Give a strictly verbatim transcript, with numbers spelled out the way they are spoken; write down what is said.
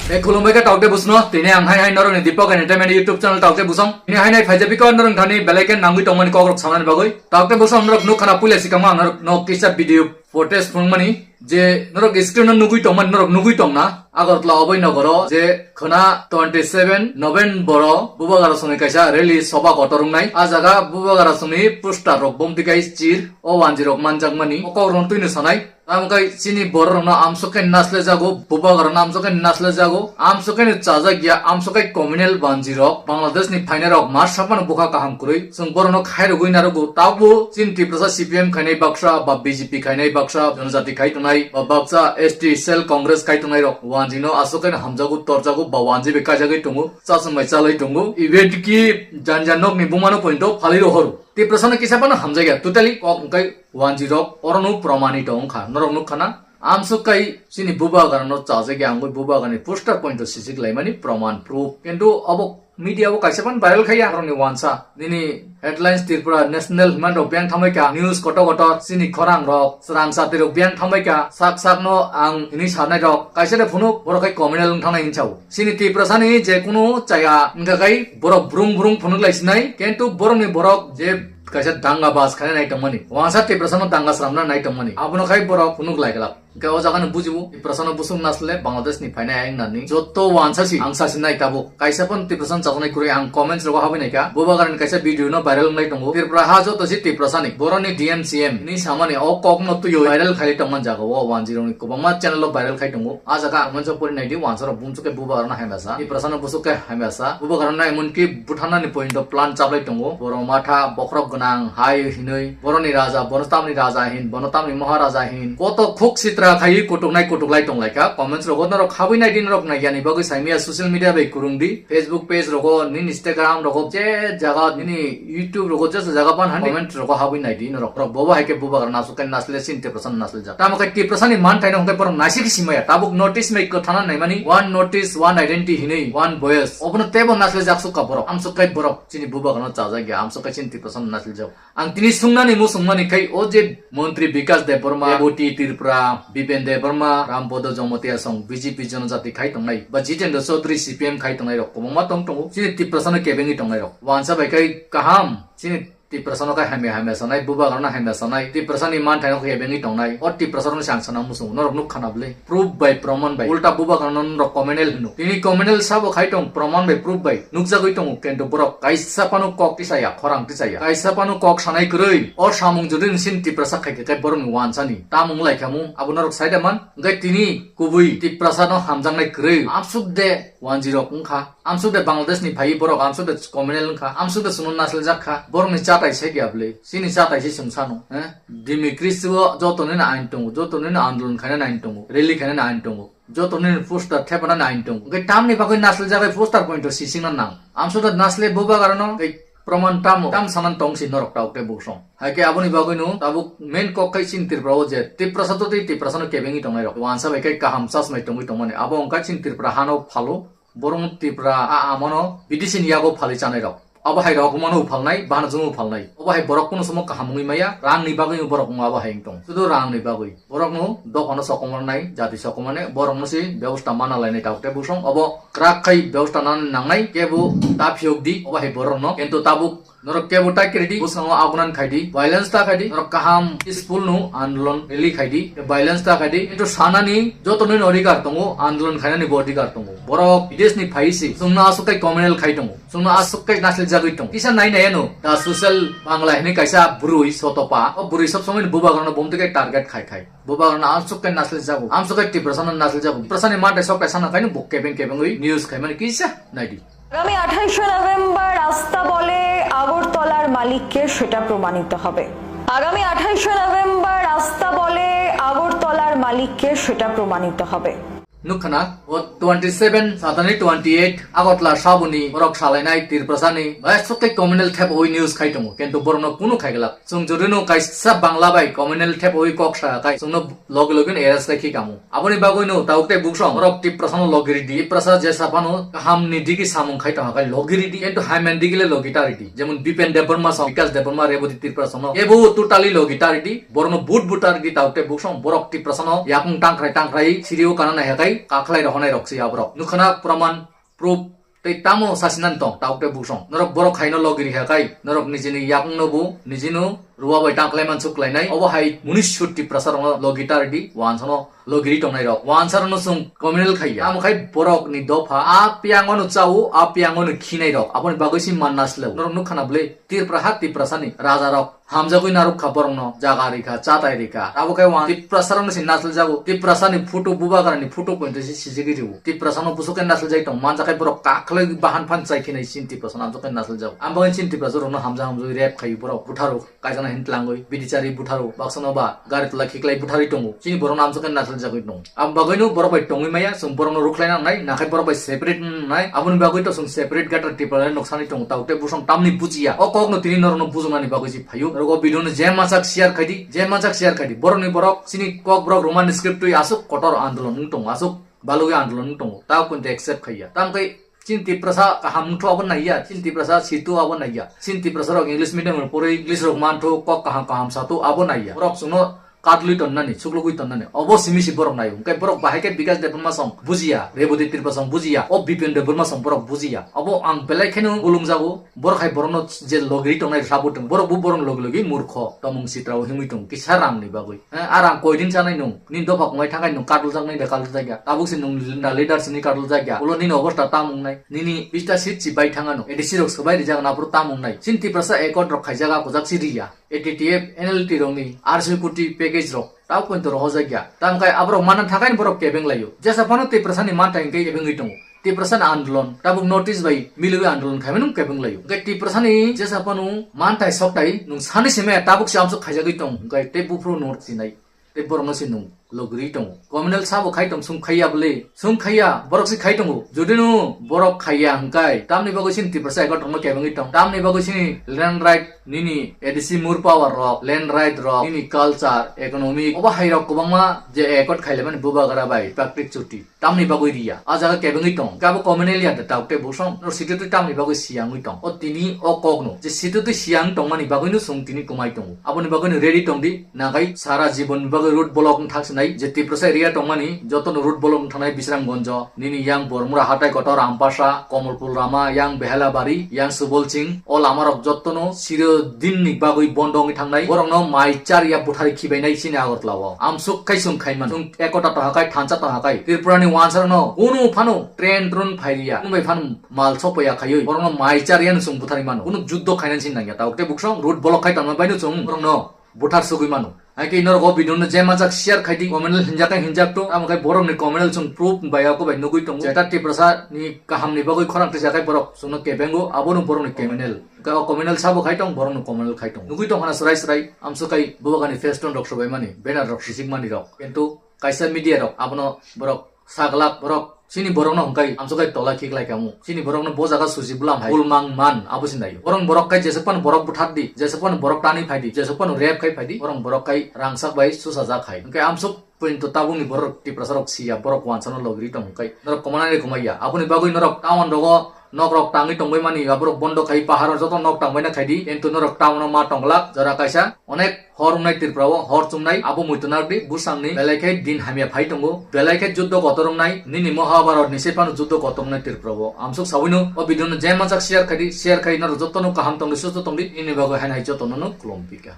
Tei khulumbai khe tawk de busno, tini ang hai hai norokni Deepak Entertainment YouTube channel tawk de busong. Tini hai nai phaijak bikon norok thani belai khe nangwi tongmani kokrok sanani bagwi. Tawk de busong norok nuk khana puila sikang ang norok no kisa video footage phunukmani je norok screen no nugwi tongmani norok nugwi tongna. Agartala Abhay Nagar o je khana twenty seven November o Bubagra songni kaisa rally soba kotor wngnai. A jaga Bubagra songni poster rok bomti kai chir o wanjwi rok manjakmani. O kokrok no twino sanai. Tamo khe chini borok rokno amsok khe nasle jago, Bubagra rokno amsok khe nasle jago, amsok khe chajak ya, amsok khe communal banji rok, Bangladesh ni phainai rok mar saphano bwkha kaham kwrwi, chwng borok no khairogwi narogo, tabuk chini Tiprasa C P M khainai baksa, ba B J P khainai baksa, Janajati khai tongnai, ba baksa S T cell Congress khai tongnai rok, wanji no aswk khe hamjago, torjago, ba wanji bai kaijagwi tongo, chaswng bai chalai tongo, even ki janja nok ni buma no pointo phalwi rohor. Tiprasa no kisa phano hamjak ya, totally kok wngkai. Wanjwi rok orono pramani tong wngkha, norok nukha na? Amswk kai chini Bubagra no chajak ya wngwi Bubagra ni poster point o sijik laimani praman proof. Kintu obo media o kaisa phano viral khaiya, borokni wansa. Nini headlines Tripura National hwnmani rok beng thamwi kha, news kotor kotor, chini khorang rok, chwrang chati rok beng thamwi kha, sak sak no ang hwnwi sanai rok, kaisa de phunuk, borok khai communal wng thangnai hinwi sao. Chini Tiprasa ni je kunu chaya wngkha khai borok brung brung phunuk lai sinai, kintu borok ni borok je kaisa danga bas khaina nai tongmani, wansa Tiprasa no danga sramna nai tongmani, abono khai borok phunuk lai glak. Hwnkhe o jaga no bujibo, Tiprasa no busuk nasle Bangladesh ni phainai ayang nani joto wansa si ang sasi nai tabuk. Kaisa phano Tiprasa no chajaknai kwrwi ang comments rogo habwi naikha. Bubagra ni kaisa video no viral wnglai tongo. Tripura ha joto si Tiprasa ni, borok ni D M C M ni samani o kok no twiwi viral khai tongmani jaga o wanjwi rok ni kwbangma channel o viral khai tongo. A jaga ang mansa pori naidi, wansa rok bumsuk khe Bubagra no hamya sa, Tiprasa no busuk khe hamya sa, Bubagra no emonki butharnani point o plan chaplai tongo. Borok matha bokhorok gwnang hai hinwi, boroni raja, bono tamni raja hin, bono tamni maharaja hin, koto khuk sitra khaiwi kutuknai kutuklai tonglaikha. Comments rogo norok habwi naidi, norok naiyani bagwi saimaya social media bai kwrwngdi, Facebook page rogo, nini Instagram rogo, je jaga nini YouTube rogo, je jaga ban hani comment rogo habwi naidi norok. Norok bobo hai khe Bubagra no aswk khe nasle chini Tiprasa no nasle jak. Tamo khe Tiprasa ni manthaino hwnkhe borok naisik simaya. Tabuk notice mai kwthana naimani, one notice, one identity hinwi, one voice. Obono teibo nasle jak sukha borok. Amswk khe borok chini Bubagra no chajak ya, amswk khe chini Tiprasa no nasle jak. Ang tini sungnani musungmani khai o je Montri Bikas Debbarma, Boti Tripura, Bipen Debbarma, Rampodo Jomotia song B J P Janajati khai tongnai, ba Jitendra Chaudhary C P M khai tongnai rok kwbangma tong tongo. Chini Tiprasa no kebengwi tongnai rok. Wansa bai khai kaham chini Tiprasa no khe hamya hamya sanai, Bubagra no hamya sanai, Tiprasa ni manthaino khe bengwi tongnai, o Tiprasa rokni se ang sana muchungo, norok nukha na bwle? Proof bai, proman bai, ulta Bubagra no norok communal hino. Tini communal sabo khai tong, proman bai, proof bai nukjagwi tongo, kintu borok kaisa phano kok tisaya, khorang tisaya, kaisa phano kok sanai kwrwi. O samung jodi nini chini Tiprasa khai khe, khe borokni wansani tamung lai khamu, abo norok sai da man? Hwnkhe tini kubui Tiprasa no hamjaknai kwrwi, amsuk de wanjwi rok wngkha. Amsuk de Bangladesh ni phaiwi borok, amsuk de communal wngkha, amsuk de chwngno nasle jak kha, borok ni chatai se kya bwle, chini chatai se chwng sano, eh? Dimi Kristi o joto nini ain tongo, joto nini andolon khaina ain tongo, rally khaina ain tongo, joto nini poster thepana ain tongo. Hwnkhe tamni bagwi nasle jak bai poster point o sisingna nang? Amsuk de nasle Bubagra no, hwnkhe proman tamo, tam sanan tong si norok tabuk tei buksong. Hai khe aboni bagwi no tabuk main kok khai chini Tripura o je Tiprasa to tei Tiprasa no kebengwi tongnai rok. Wansa bai khai kaham chasmai tongwi tongmani. Abo wngkha chini Tripura hano phalo. Borok no Tripura a amano bidesi ni yago phalwi chanai rok. Abo hai rok mano phalnai, bahano jwngo phalnai. Obo hai borok kuno somo kaham wngwi maya, rang ni bagwi borok wng abo hai wng tong. Sudu rang ni bagwi. Borok no dophano sokomornai, jati sokomornai, borok no se bebosta mana lainai tabuk tei buksong. Obo kwrak khai bebosta nana nangnai, kebo ta phiyok di, obo hai borok no. Kintu tabuk norok kebo ta kiri di, bwskango agunan khai di, violence ta khai di, norok kaham peaceful no andolon rally khai di, violence ta khai di. Kintu sanani joto nini odhikar tongo, andolon khainani bo odhikar tongo. Borok bidesh ni phai se, chwngno aswk khai communal khai tongo. Chwngno aswk khe nasle jagwi tong. Kisa nai nai ano. Da Social Bangla hinwi kaisa bwrwi sotopa. O bwrwi sob somoi ni Bubagra no bomtwi khe target khai khai. Bubagra no aswk khe nasle jago. Amswk khe Tiprasa no nasle jago. Tiprasa ni mantai sok kaisa no kaino bo kebeng kebengwi news khai mani kisa nai di. আগামী আঠাইশে নভেম্বর আস্তাবলে আগরতলার মালিককে সেটা প্রমাণিত হবে। আগামী আঠাইশে নভেম্বর আস্তাবলে আগরতলার মালিককে সেটা প্রমাণিত হবে। Nukha na, o twenty seven, Saturday twenty eight, Agartala saboni borok salainai Tiprasani, bai sotwi communal thep oi news khai tongo, kintu borokno kunu khai glak. Chwng jodi no kaisa Bangla bai communal thep oi kok sa kai, chwngno logi logi no arrest khai khi kamo. Aboni bagwi no tabuk tei buksong borok Tiprasano logi ridi, Tiprasa jesa phano kaham ni digi samung khai tongkha khai logi ridi, kintu hamya ni digi le logi ta ridi. Jemon Bipen Debbarma song, Bikas Debbarma, Reboti Tiprasa no, ebo totally logi ta ridi. Borokno but but ta ridi tabuk tei buksong borok Tiprasano yakung tangkhrai tangkhrai sirio kana nai hai khai. Kakhlai rohonai rok se aborok. Nukhana praman, proof tei tamo sasinani tong, tauk tei buksong. Norok borok khaino logi riha kai, norok nijini yakungno bo nijino ruwa bai tangkhlai mansuk klainai. Obo hai munisur Tiprasa rokno logi tardi, wansano logiri tongnai rok. Wansarokno chwng communal khaiya. Tamo khai borokni dopha a piyangono chao, a piyangono khinai rok. Aboni bagwi si manna sleo. Norok nukha na bwle? Tripura ha Tiprasani raja rok hamjagwi narwk kha borokno, jaga rikha, chatai rikha. Abo khe wan Tiprasa rokno si nasiljago. Tiprasani photo, bubagrani photo pointo si sijigwi rwo. Tiprasano buso khe nasiljai tong. Manjakhai borok kakhlai bahan phan chai khinai sin Tiprasano amjak khe nasiljago. Ang bagwi sin Tiprasa rokno hamjak hamjagwi rep khai borok butharo. Kaijana hin tlangwi, bidichari butharo, baksano ba gari tola khiklai butharwi tongo. Chini borokno amjak khe nasiljagwi tongo. Abo bagwino borok bai tongwi maya, chwng borokno rwkhlai nangnai, nakhai borok bai separate nangnai. Aboni bagwi to chwng separate greater Tipraland noksanwi tongo, tauk tei buksong tamni bujiya. O kokno tini norokno bujoknani bagwi se phaio. Norok o video no je mansak share khaidi, je mansak share khaidi. Borokni borok chini kokborok Roman script twi aswk kotor andolon wng tongo, aswk balugwi andolon wng tongo. Tauk kunte accept khaiya. Tamkhe chini Tiprasa kaham wngthu abo naiya, chini Tiprasa situ abo naiya. Chini Tiprasa rok English medium rok porwi English rok manthu, kok kaham kaham satu abo naiya. Borok chwngno kadlwi tonnani, chuklugwi tonnani. Obo simi si borok naio. Hwnkhe borok bahai khe Bikash Debbarma song bujiya, Reboti Tripura song bujiya, o Bipion Debbarma song borok bujiya. Obo ang belai kheno bulungjago. Borok hai borokno je logiri tongnai rwsabo tong. Borok bo borokni logi logi murkho, tomung sitrao himwi tong kisa rangni bagwi. Eh, a rang koidin chanai nung? Nini dopha kwmai thangai nung kaduljaknai de kaduljakya. Tabuk se nung na leader sini kaduljakya. Ulo nini obosta tam wngnai. Nini bista seat si bai thangano. A D C rok swbai rijak na aphuru tam wngnai. Chini Tiprasa accord rok khaijak a kujak si riya. A T T F, N L T rokni arsi kuti package rok tabuk pointo rohojakya. Tamkhe aborok manna thakai borok kebeng laio. Jesa phano Tiprasani manthai hwnkhe kebengwi tongo. Tiprasani andolon tabuk notice bai milwi andolon khaimani kebeng laio. Hwnkhe Tiprasani jesa phano manthai sokthai nung sani simi tabuk se amsuk khaijagwi tong hwnkhe tei buphuru nor tinai. Tei borokno se nung logri tongo. Communal sabo khai tong sung khaiya bwle? Sung khaiya, borok se khai tongo. Jodi no borok khaiya hwnkhe tamni bagwi sini Tiprasa accord rokno kebengwi tong? Tamni bagwi sini land right nini A D C mur power rok, land right rok, nini culture, economic, obo hai rok kwbangma je accord khailaimani bubagra bai Prakrit Chuti. Tamni bagwi riya. A jaga kebengwi tong. Kabo communal ya da tauk tei busong. Nor sititwi tamni bagwi siyangwi tong. O tini o kokno. Je sititwi siyang tongmani bagwino chwng tini kwmai tongo. Aboni bagwino ready tongdi. Nagai sara jibon bagwi road block wng thak sinai. Je Tiprasa area tongmani jotono road block wng thangnai Bisramganj, nini yang Bormura hatai kotor, Ampasa, Komolpur lama, yang Behelabari, yang Subolsing. O lama rok jotono siro dinni bagwi bondo wngwi thangnai. Borokno mai char ya buthari khibainai chini Agartala o. Amsuk khai chwng khai mano. Chwng ekota tongha khai, thansa tongha khai. Tripura ni wansarno kunu phano train drone phailiya. Kunu bai phano mal sopaiya khaiwi. Borokno mai char ya no chwng buthari mano. Kunu juddo khainani sin nangya. Tabuk tei buksong road block khai tongma baino chwng borokno buthar sugwi mano. Hai khe norok o video no je manjak share khai di. Communal hinjak khai hinjak to. Amo khai borokni communal chwng proof bai ako bai nugwi tongo. Jeta Tiprasa ni kaham ni bagwi khorang tisa khai borok chwngno kebengo. Abono borokni communal. Hwnkhe o communal sabo khai tong, borokno communal khai tong. Nugwi tong hana srai srai, amso kai bubagani feston rok sobaimani, banner rok sijikmani rok. Kintu kaisa media rok abono borok saglak borok, chini borokno hwnkhe amso kai tola khiklai kamo. Chini borokno bo jaga suji bwlam hai. Bulmang man abo sinai. Borok borok kai jesok phano borok buthardi, jesok phano borok tani phaidi, jesok phano rep khai phaidi, borok borok kai rangsak bai susajak hai. Hwnkhe amso Pointo tabukni borok Tiprasa rok siya, borok wansano logiri tong kai. Norok komanani komaiya. Aboni bagwi norok town rogo nok rok tangwi tongbai mani, aborok bondo khai pahar o joto nok tangbaina khaidi. Kintu norok town o ma tongglak, jora kaisa onek hor wngnai Tripura o, hor chumnai, abo muitu nardi, bwsangni belai khe din hamya phai tongo, belai khe juddo kotor wngnai, nini Mahabharat ni se phano juddo kotor wngnai Tripura o. Amsuk sawino o video no je mansak share khaidi, share khai norok jotono kaham tongdi, susto tongdi, nini bagwi haino hai jotono no khulum pika.